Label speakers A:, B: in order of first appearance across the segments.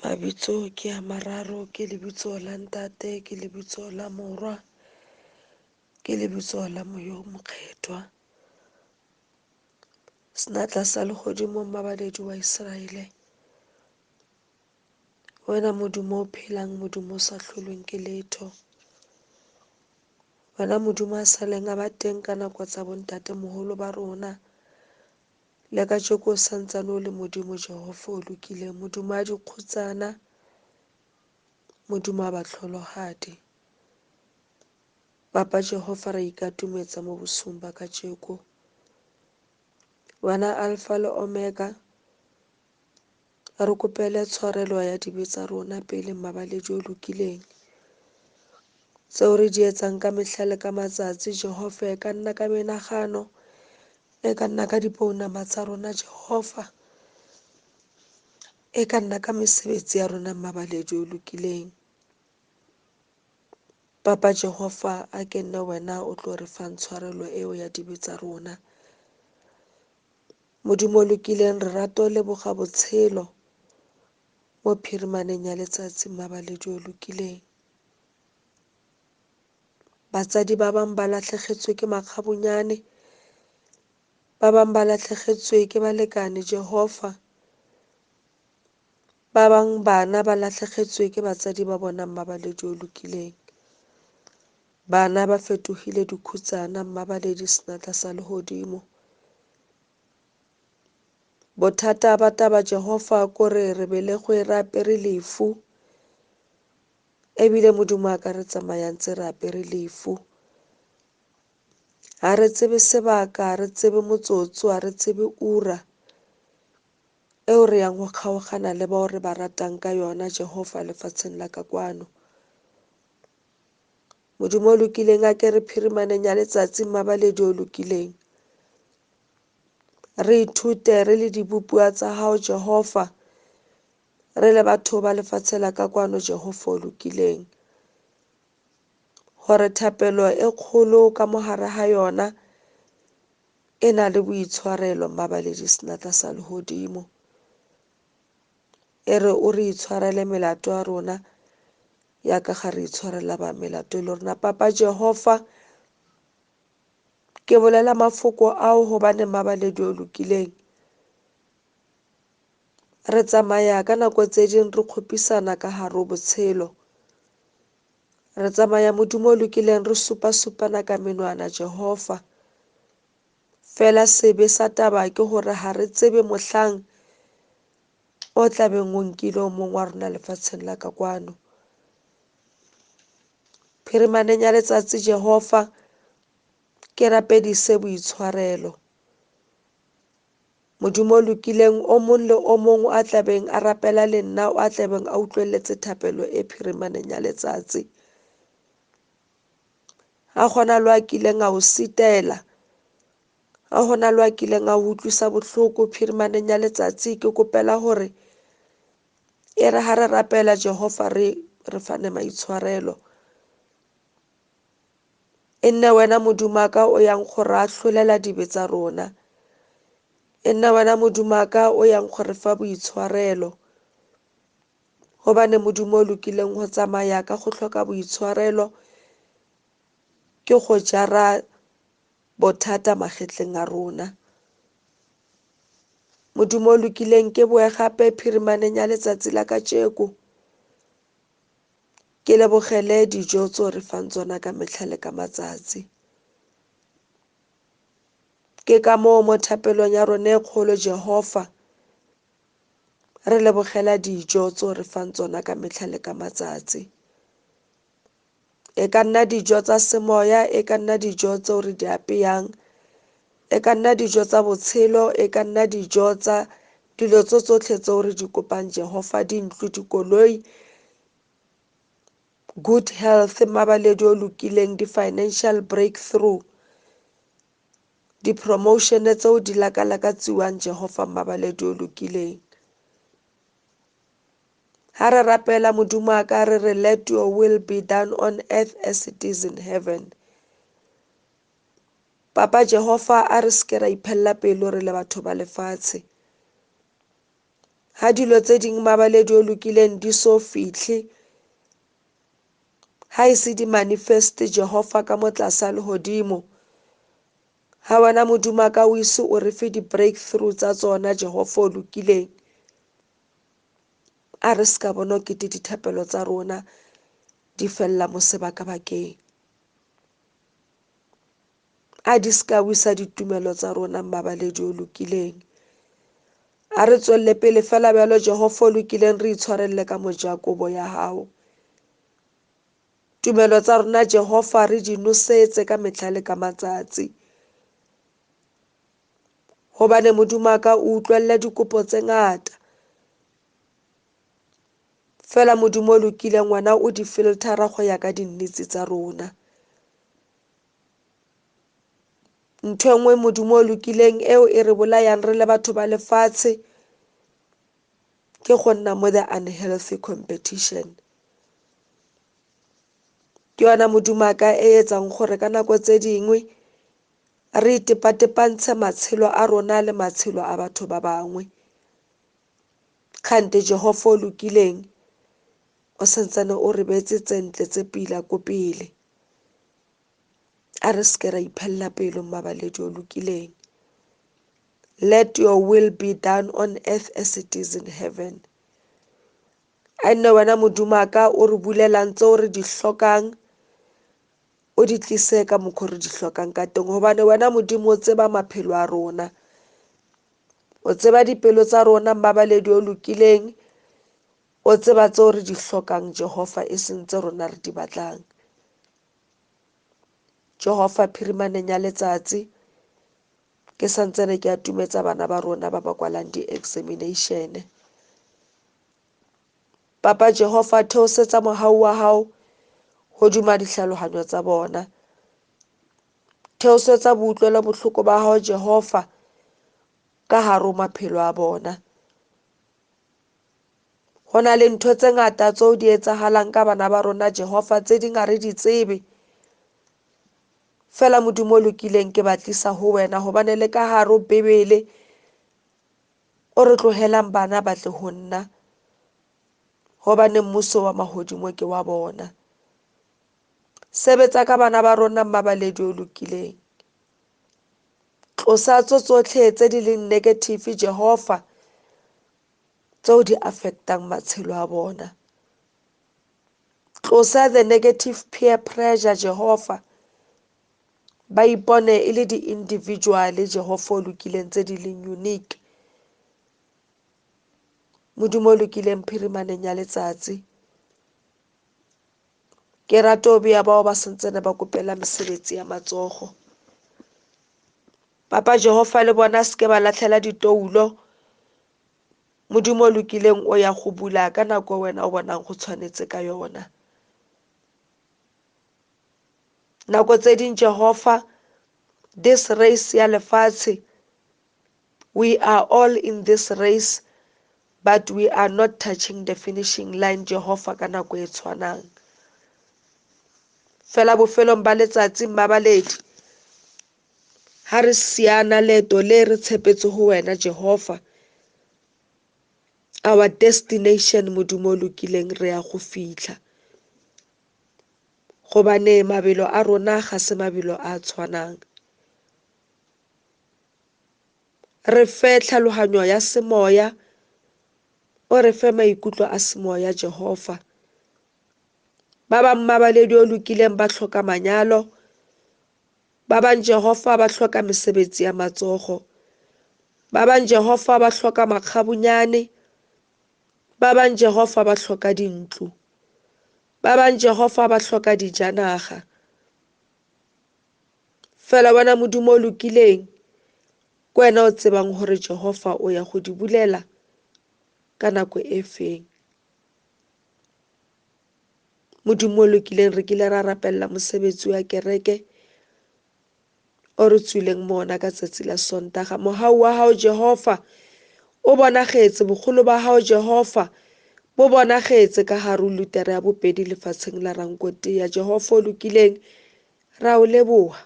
A: Mabitso ke a mararo, ke lebitso la Ntate, ke lebitso la Morwa, ke lebitso la Moya o Mokgethwa. Senatla sa legodimo mmabaledi wa Israele. Wena Modimo o phelang, Modimo o sa hlolweng ke letho. Wena Modimo a sa leng a ba teng ka nako tsa bontatemoholo ba rona. Le kajeko o santsane o le Modimo Jehova o lokileng, Modimo wa dikgutsana, Modimo wa bahlolohadi. Papa Jehova re ikatumetsa mo bosung ba kajeko. Wena Alpha le Omega, re kopele tshwarelo ya dibe tsa rona pele mmabaledi o lokileng. Tseo re di etsang ka mehla le ka matsatsi Jehova e ka nna ka menagano, e ka nna ka dipounama tsa rona Jehova, e ka nna ka mesebetsi ya rona mmabaledi o lokileng. Papa Jehova a ke nne wena o tlo re fang tshwarelo eo ya dibe tsa rona. Modimo o lokileng re rato leboga botshelo mo phirimaneng ya letsatsi mmabaledi o lokileng. Batsadi ba bang ba latlhegetswe ke makgabunyane, ba bang ba latlhegetswe ke balekane Jehova, ba bang bana ba latlhegetswe ke batsadi ba bona mmabaledi o lokileng. Bana ba fetohile dikhutsana mmabaledi senatla sa lehodimo. Bothata ba taba Jehova kore re belegwe re apere lefu, ebile Modimo a ka re tsamaya ntse re apere lefu. Ha re tsebe sebaka, ha re tsebe motsotso, ha re tsebe ura eo re yang ho kgaogana le bao re ba ratang ka yona Jehova lefatsheng la ka kwano. Modimo o lokileng a ke re phirimaneng ya letsatsi mmabaledi o lokileng. Re ithute re le dibopuwa tsa hao Jehova, re le batho ba lefatshe la ka kwano Jehova o lokileng. Hore thapelo e kgolo ka mohare ha yona e na le boitshwarelo mmabaledi senatla sa lehodimo. E re o re itshwarele melato ya rona ya ka ga re itshwarela ba melato le rona. Papa Jehova, ke bolela mafoko ao hobane mmabaledi o lokileng. Re tsamaya ka nako tse ding re kgopisana ka hare ho botshelo. Re tsamaya Modimo o lokileng re supa-supana ka menwana Jehova. Fela sebe sa taba ke hore ha re tsebe mohlang o tlabeng o nkile o mong wa rona lefatsheng la ka kwano. Phirimaneng ya letsatsi Jehova, ke rapedise boitshwarelo. Modimo o lokileng o mong le o mong a tlabeng a rapela le nna o a tlabeng a utlwelletse thapelo e phirimaneng ya letsatsi. Ha gona lo a kileng a o sitela, ha hona lo a kileng a o utlwisa bohloko phirimaneng ya letsatsi, ke kopela hore e re ha re rapela Jehova re re fane maitshwarelo. E nne wena Modimo wa ka o yang go re ahlolela dibe tsa rona. E nne wena Modimo wa ka o yang go re fa boitshwarelo. Hobane Modimo o lokileng ho tsamaya ka go hloka boitshwarelo ke go jara bothata magetleng a rona. Modimo o lokileng ke boe gape phirimaneng ya letsatsi la kajeko. Ke lebogele dijo tseo re fang tsona ka mehla le ka matsatsi. Ke ka moo mo thapelong ya rona e kgolo Jehova re lebogela dijo tseo re fang tsona ka mehla le ka matsatsi. E ka nna dijo tsa semoya, e ka nna dijo tseo re di apeyang, e ka nna dijo tsa botshelo, e ka nna dijo tsa dilo tso tsotlhe tseo re di kopang Jehova, dintlo, dikoloi, good health, mabaledi o lokileng, di-financial breakthrough, di-promotion tseo di lakalakatsiwang Jehova mabaledi o lokileng. Ha re rapela Modimo wa ka re re let your will be done on earth as it is in heaven. Papa Jehova a re se ke ra iphella pelo re le batho ba lefatshe. Ha dilo tse ding mabaledi o lokileng di so fihle, ha e se di manifeste Jehova ka mo tlasa lehodimo. Ha wena Modimo wa ka o ise o re fe di-breakthrough tsa tsona Jehova o lokileng. A re se ka bona okete dithapelo tsa rona di fella mo sebakabakeng. A di se ka wisa ditumelo tsa rona mmabaledi o lokileng. A re tswelle pele fela bjalo Jehova o lokileng re itshwarelle ka mojakobo ya hao. Tumelo tsa rona Jehova re di nosetse ka mehla le ka matsatsi. Hobane Modimo wa ka o utlwelle dikopo tse ngata. Fela Modimo o lokileng wena o di filthara go ya ka dinnete tsa rona. Ntho e nngwe Modimo o lokileng eo e re bolayang re le batho ba lefatshe ke go nna mo the unhealthy competition. Ke yona Modimo wa ka e etsang gore ka nako tse dingwe re itepatepantshe matshelo a rona le matshelo a batho ba bangwe. Kgante Jehova o lokileng o santsane o re beetse tse ntle tse pila ko pele. A re se ke ra iphella pelo mmabaledi o lokileng. Let your will be done on earth as it is in heaven. A nne wena Modimo wa ka o re bulelang tseo re di hlokang, o di tlise ka mokgwa re di hlokang ka teng, hobane wena Modimo o tseba maphelo a rona, o tseba dipelo tsa rona mmabaledi o lokileng, o tseba tseo re di hlokang Jehova, e seng tse rona re di batlang. Jehova phirimaneng ya letsatsi ke santsane ke atumetsa bana ba rona ba ba kwalang di-examination. Papa Jehova theosetsa mohau wa hao hodima ditlhalohanyo tsa bona. Theosetsa boutlwelo bohloko ba hao Jehova ka hare ho maphelo a bona. Ho na le ntho tse ngata tseo di etsahalang ka bana ba rona Jehova, tse ding ha re di tsebe. Fela Modimo o lokileng ke ba tlisa ho wena, hobane le ka hare ho Bibele o re tlohelang bana ba tle ho nna, hobane mmuso wa mahodimo ke wa bona. Sebetsa ka bana ba rona mmabaledi o lokileng. Tlosa tso tsotlhe tse di leng negative Jehova, tseo di affectang matshelo a bona. Tlosa the negative peer pressure Jehova, ba ipone e le di-individual Jehova o lokileng tse di leng unique. Modimo o lokileng phirimaneng ya letsatsi ke rata ho beya bao ba santsane ba kopela mesebetsi ya matsogo. Papa Jehova le bona se ke ba latlhela ditoulo. Modimo o lokileng o ya go bula ka nako wena o bonang go tshwanetse ka yona. Nako tse ding Jehova, this race ya lefatshe, we are all in this race, but we are not touching the finishing line Jehova ka nako e tshwanang. Fela bofelong ba letsatsi mmabaledi, ha re siana leeto le re tshepetse ho wena Jehova, our destination Modimo o lokileng re ya go fitlha. Gobane mabelo a rona ga se mabelo a tshwanang. Re fe tlhaloganyo ya semoya, o re fe maikutlo a semoya Jehova. Ba bang mmabaledi o lokileng ba hloka manyalo, ba bang Jehova ba hloka mesebetsi ya matsogo, ba bang Jehova ba hloka makgabunyane, ba bang Jehova ba hloka dintlo, ba bang Jehova ba hloka dijanaga. Fela wena Modimo o lokileng, ke wena o tsebang hore Jehova o ya go di bulela ka nako e feng. Modimo o lokileng, re kile ra rapella mosebetsi wa kereke o re tswileng mo ona ka tsatsi la Sontaga. Mohau wa hao Jehova o bonagetse, bogolo ba hao Jehova bo bonagetse ka hare ho Lutere ya bopedi lefatsheng la Rankotia. Jehova o lokileng, ra o leboha.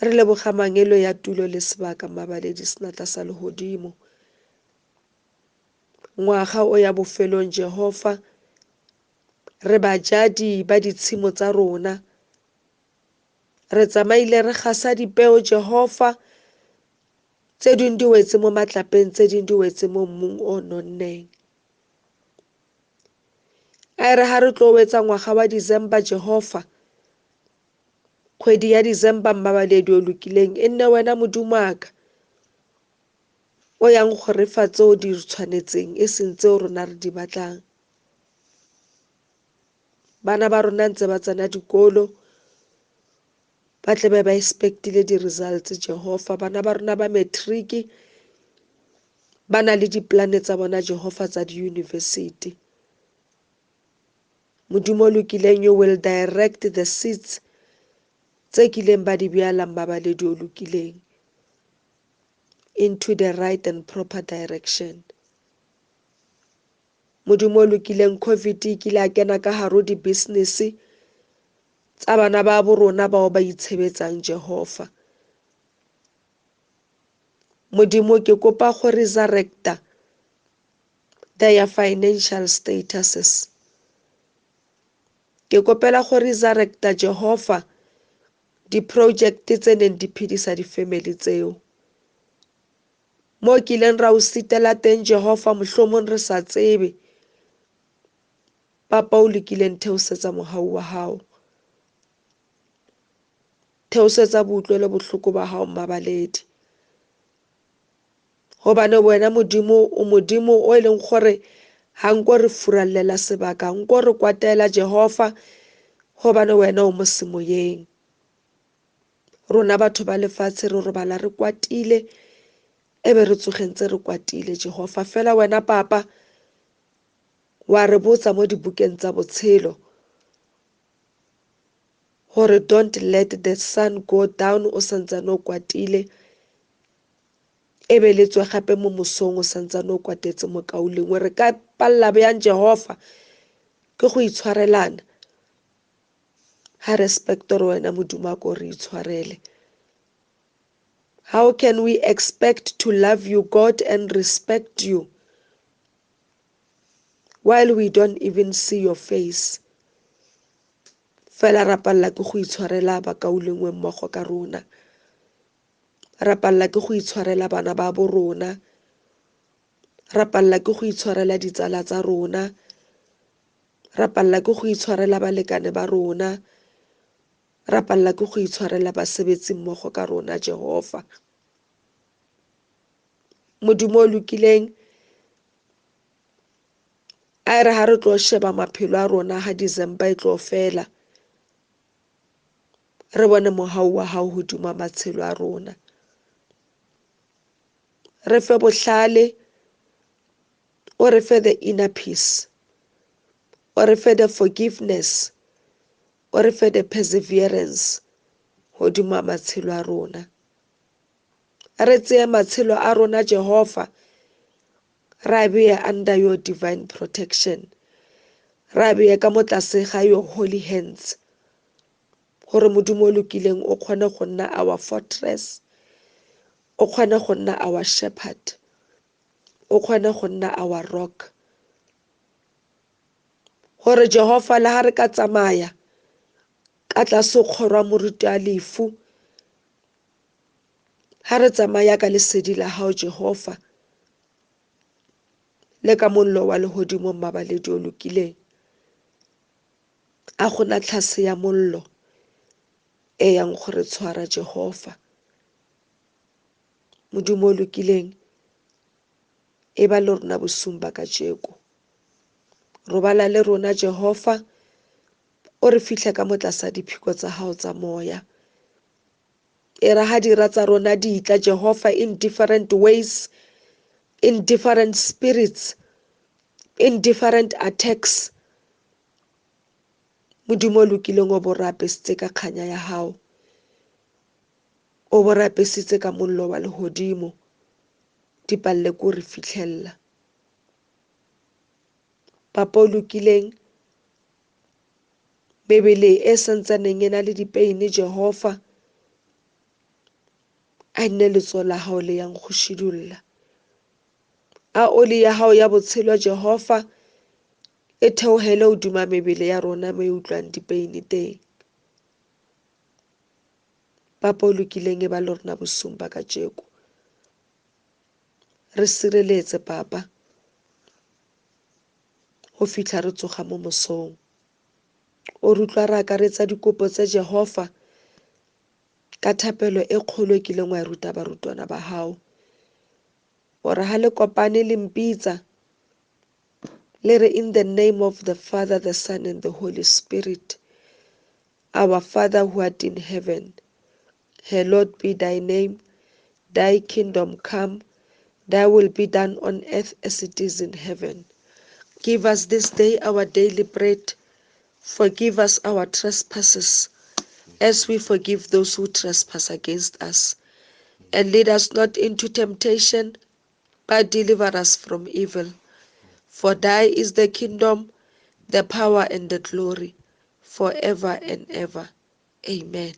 A: Re leboga mangelo ya tulo le sebaka mabaledi senatla sa lehodimo. Ngwaga o ya bofelong Jehofa, re bajadi ba ditshimo tsa rona. Re tsamaile re gasa dipeo Jehofa, tse ding di wetse mo matlapeng, tse ding di wetse mo mmung o nonneng. A e re ha re tlo wetsa ngwaga wa December Jehofa, kgwedi ya December mmabaledi o lokileng, e nne wena Modimo wa ka o yang go re fa tseo di re tshwanetseng, e seng tseo rona re di batlang. Bana ba rona ntse ba tsena dikolo, ba tle be ba expectile di-results Jehofa. Bana ba rona ba matric ba na le diplane tsa bona Jehofa tsa di-university. Modimo o lokileng, you will direct the seeds tse kileng ba di bjala mmabaledi o lokileng into the right and proper direction. Modimo o lokileng, COVID e kile a kena ka hare ho di-business tsa bana ba bo rona bao ba itshebetsang Jehofa. Modimo ke kopa go resurrecta their financial statuses. Ke kopela go resurrecta Jehofa di-project tse neng di phedisa di-family tseo. Mo kileng ra o sitela teng Jehofa, mohlomong re sa tsebe. Papa o lokileng, theosetsa mohau wa hao. Theosetsa boutlwelo bohloko ba hao mmabaledi. Hobane wena Modimo o Modimo o e leng gore ha nko re furallela sebaka, nko re kwatela Jehova, hobane wena o mo semoyeng. Rona batho ba lefatshe re robala re kwatile, ebe re tsogentse re kwatile Jehova. Fela wena Papa wa re botsa mo dibukeng tsa botshelo gore don't let the sun go down o santsane o kwatile, ebe le tswe gape mo mosong o santsane o kwatetse mokaulengwe. Re ka palla bjang Jehova ke go itshwarelana? Ha respect gore wena Modimo a ko re itshwarele. How can we expect to love you, God, and respect you while we don't even see your face? Fela ra palla ke go itshwarela bakaulengwe mmogo ka rona. Ra palla ke go itshwarela bana ba bo rona. Ra palla ke go itshwarela ditsala tsa rona. Ra palla ke go itshwarela balekane ba rona. Ra palla ke go itshwarela basebetsi mmogo ka rona Jehova. Modimo o lokileng, a re ha re tlo sheba maphelo a rona ha December e tlo fela, re bone mohau wa hao hodima matshelo a rona. Re fe bohlale, o re fe the inner peace, o re fe the forgiveness, o re fe the perseverance hodima matshelo a rona. Re tseye matshelo a rona Jehova, ra beye under your divine protection, ra beye ka mo tlase ga your holy hands, gore Modimo o lokileng o kgone go nna our fortress, o kgone go nna our shepherd, o kgone go nna our rock. Gore Jehova le ha re ka tsamaya ka tlase ho kgorwa moruti a lefu, ha re tsamaya ka lesedi la hao Jehova, le ka mollo wa lehodimo mmabaledi o lokileng, a gona tlhase ya mollo e yang go re tshwara Jehova. Modimo o lokileng, e ba le rona bosung ba kajeko. Robala le rona Jehova, o re fihle ka mo tlasa diphiko tsa hao tsa moya. E re ha dira tsa rona di tla Jehova in different ways, in different spirits, in different attacks, Modimo o lokileng o bo re apesitse ka kganya ya hao, o bo re apesitse ka mollo wa lehodimo, di palle ko re fihlella. Papa o lokileng, mebele e santsaneng e na le dipeine Jehova, a nne letsoho la hao le yang go šidulla. A oli ya gago ya botshelo Jehofa e theogele godima mebele ya rona mo e utlwang dipeini teng. Papa o lokileng e ba le rona bosung ba kajeko. Re sireletse papa go fitlha re tsoga mo mosong. O re utlwa re akaretsa dikopo tse Jehofa ka thapelo e kgolo e kileng wa e ruta barutwana ba gago. Gore ha le kopane le mpitsa le re in the name of the Father, the Son and the Holy Spirit. Our Father who art in heaven, hallowed be thy name. Thy kingdom come, thy will be done on earth as it is in heaven. Give us this day our daily bread. Forgive us our trespasses, as we forgive those who trespass against us. And lead us not into temptation, but deliver us from evil. For thy is the kingdom, the power, and the glory, forever and ever. Amen.